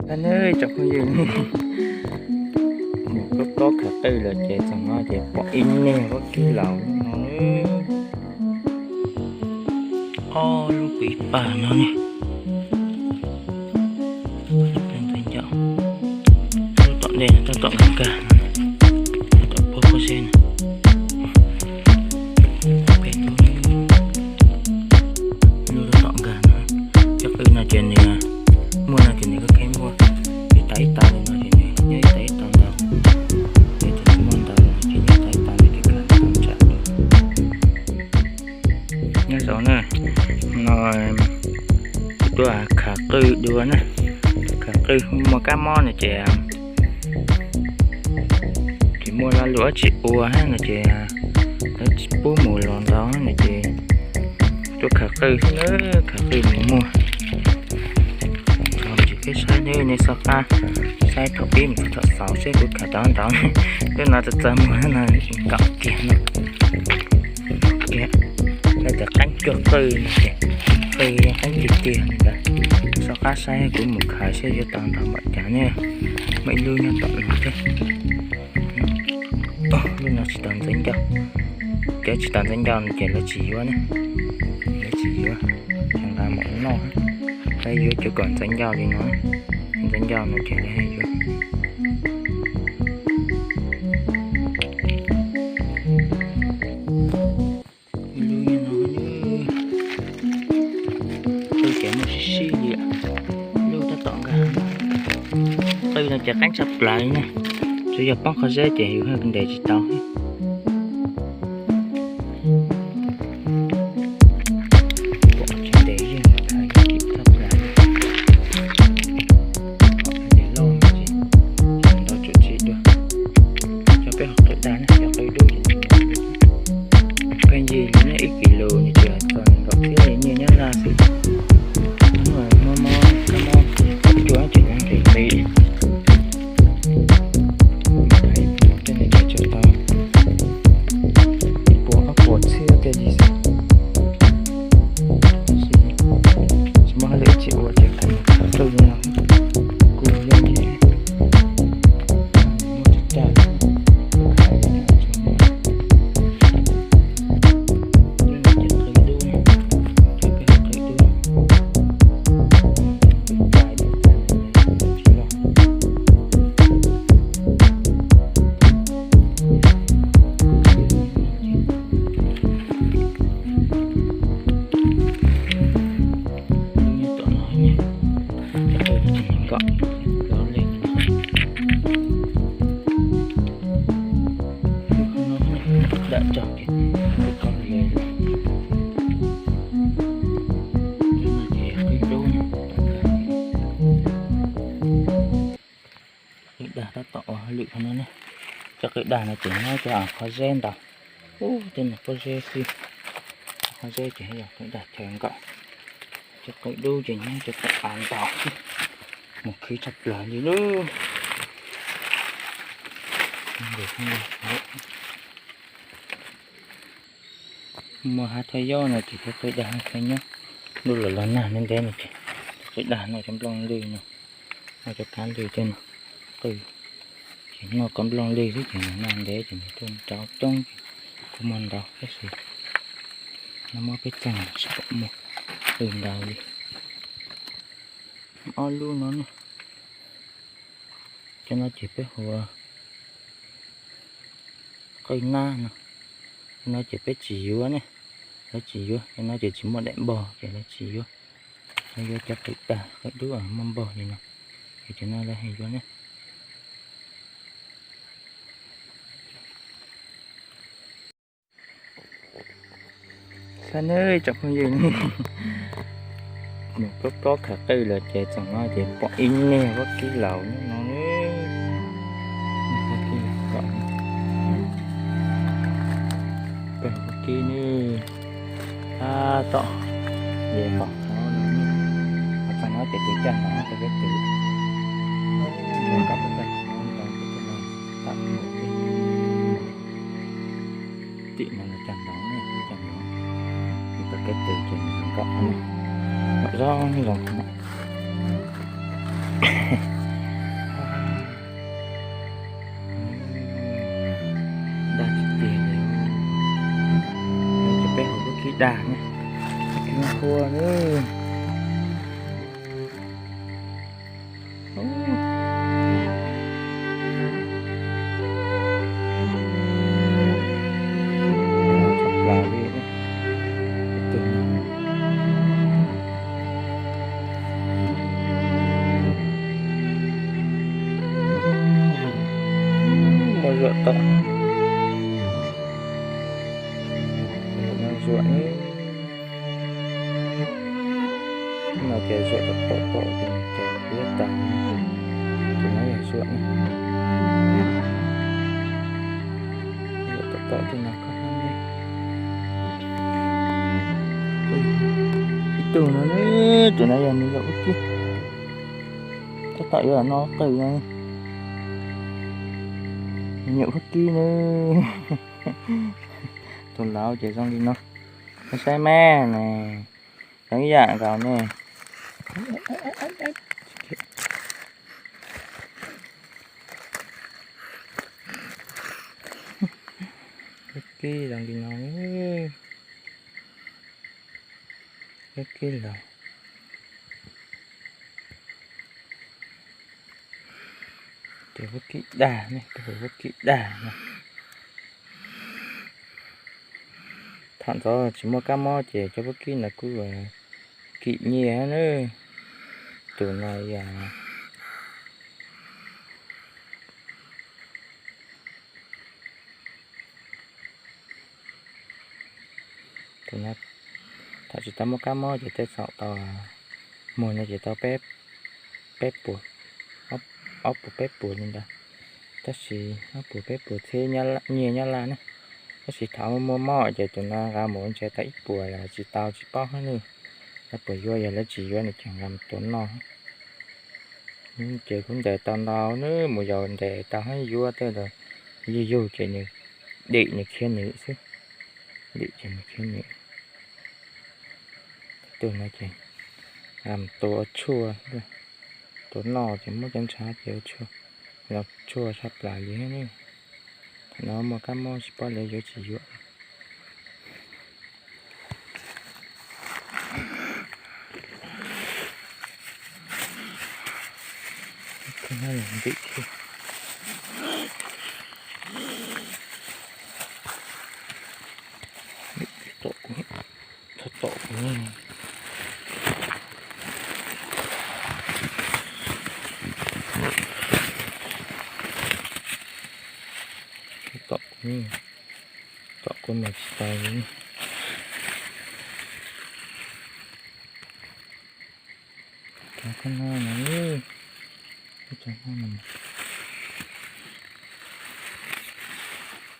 Tag ne tsoom phooj ywg, mus plob plob khav qwj los ces txog no ces pom ib niag vaub kib laus no, ob lub pis pas no ne. Ntxeev ncauj, lub tom ntej no tab tom nkag nkag no, tab tom puag pob zeb no. Peb lub, lub tab tom nkag no. Cov qwj no ces nws muaj no ces nws kuj kheev muaj ib tag ib tag li no ces nws nyob ib tag ib tag ntau. Yog tias nws muaj ntau ces nyob ib tag ib tag ntau ces khav ntau tsam. Nyob zoo na, no kuv tuaj khav qwj dua na. Khav qwj muaj kab mob no ces tsis muaj lag luam dab tsi ua no ces lawv tsis pub mus los ntau no ces tuaj khav qwj xwb na, khav qwj mus muag. Tsis peb saib ne, nej soj qab saib thaum pib mus txog thaum xaus seb kuv khav tau ntau. Lub no txawv txawv muag no, nkaum kiag no. Kiag, lawv tias qeeb cuag qwj no ces qwj qeeb tiag tiag li ntawd. Soj qab saib kuv mus khav seb yuav tau ntau npaum cas ne. Muaj ib lub nyob tom no thiab. Lub no tsis tau ntxeev ncauj. Cov tsis tau ntxeev ncauj no ces lawv tsis yuav ne, lawv tsis yuav, tsis nqa mus noj. Lawv yuav cov kom ntxeev ncauj li no, ntxeev ncauj no ces lawv yuav. Ib lub no, qwj ces muaj sib sib li, lub tab tom nkag. Qwj no ces qeeb tshaj plaws li na, tsuas yog poob qhov zeb ces yus ntes tsis tau. Pom tsis ntes yeej khav yeej kim tshaj plaws. Ntes loj no ces ntau tsuam tsis dua. Cov peb ho qwj dag na, cov qwj dub ces pheej yig li na, ib kis lus nws tsuas txog nees nkaum txhiab li nyiaj Nyab Laj xwb. Hnub no mob mob kab mob cua ces nqhis nqhis. Tej no ces tsuas tau ib puas ob puas txhiab tej li xwb. Tsis muaj hauj lwm tsis ua ces khav qwj li no, kuv yooj yim. Muaj tsis tag, khav li no tsuas muaj. Lub no ces qwj dub, cov peb qwj dub. Qwj dub tsis loj. Nyob tom no, cov qwj no ces nees nkaum plaub leeg. Lub no dam tso ces kuj koj le lawm. Lub no ces qwj dub. Qwj dag tab tom ua hauj lwm qhov no ne. Cov qwj dag no ces nyob cov qhov zeb ntau. Ub, tej no pob zeb xwb. Qhov zeb ces yog qwj dag chaw nkaum. Cov qwj dub ces nyob cov qwj av ntau. Mus khwv tshaj plaws li lub. Muaj hav thaj yob no ces cov qwj dag kheev nyob. Ntuj los los nag ntev ntev no ces cov qwj dag noj cov nplooj lwj no, noj cov kab lwj tej no. Qwj ces noj cov nplooj lwj xwb ces nws nag ntev ces nws tuaj rau coob ces kuj muaj ntau tab sis no muab peb txeeg tsis pom muaj qwj ntau li. Ob lub no ne. Cov no ces peb hu ua qwj nab no. Cov no ces peb tsis yuav ne, lawv tsis yuav, cov no ces tsis muaj daim npog ces lawv tsis yuav. Lawv yuav cov qwj dag qwj dub muaj npog li no, ces cov no lawv yuav ne. Xav ne tsoom phooj ywg, mus plob plob khav qwj los ces txog no ces pom ib niag vaub kib laus no. Vaub kib laus kom, vaub kib nws tab tom, es qhov no, qhov txog no ces tus cag ntov rau peb tus, kom peb cag ntov rau peb tus no, tam mus tim no cag ntov, cag ntov, tus kev tus ces nws zoo nkauj, zoo zoo. dag ne, kub qhua ne. Tshaj plaws li. Muaj zuam tom, zuam no ces zuam tom tom ces liab tas. Tus no yog zuam ne, zuam tom tom tej no koj ib tug no, tus no yog me nyuam vaub kib, tab tom yuav no qw no, me nyuam vaub kib na. Tus laus ces zoo li no, nej saib mas ne, zoo ib yam nkaus ne. Vaub kib zoo li no, vaub kib los ces vaub kib dag ne, tus vaub kib dag no. Thaum ntxov tsis muaj kab mob ces cov vaub kib no kuj kim nyiaj na. Tus no yog tus no, thaum tsis tau muaj kab mob ces tej zaum tau, muag no ces tau peb puas, ob puas peb puas li ntawd. Tab sis ob puas peb puas thiab nyiaj Nyab Laj ne. Tab sis thaum muaj mob ces tus no nqa mus ntshe tau ib puas los tsis tau tsis paub hab ne. Lawv puas yuav, yog lawv tsis yuav no ces nqa mus tua noj. Ces kuv ntes tau ntau na, mus yaus ntes tau hab yuav tej los yug yug ces nws dim nws khiav nws xwb. Dim ces nws khiav nws. Tus no ces nqa mus tua ua tshuaj, tua noj ces muab cov ntshav ces ua tshuaj, los tshuaj tshaj plaws li. Thaum no muaj kab mob tsis paub lawv yuav tsis yuav. Ntim thiab, tom kuv, tom kuv, tom kuv, tom kuv mas tsis tau li. Cov koj no na, cov no na.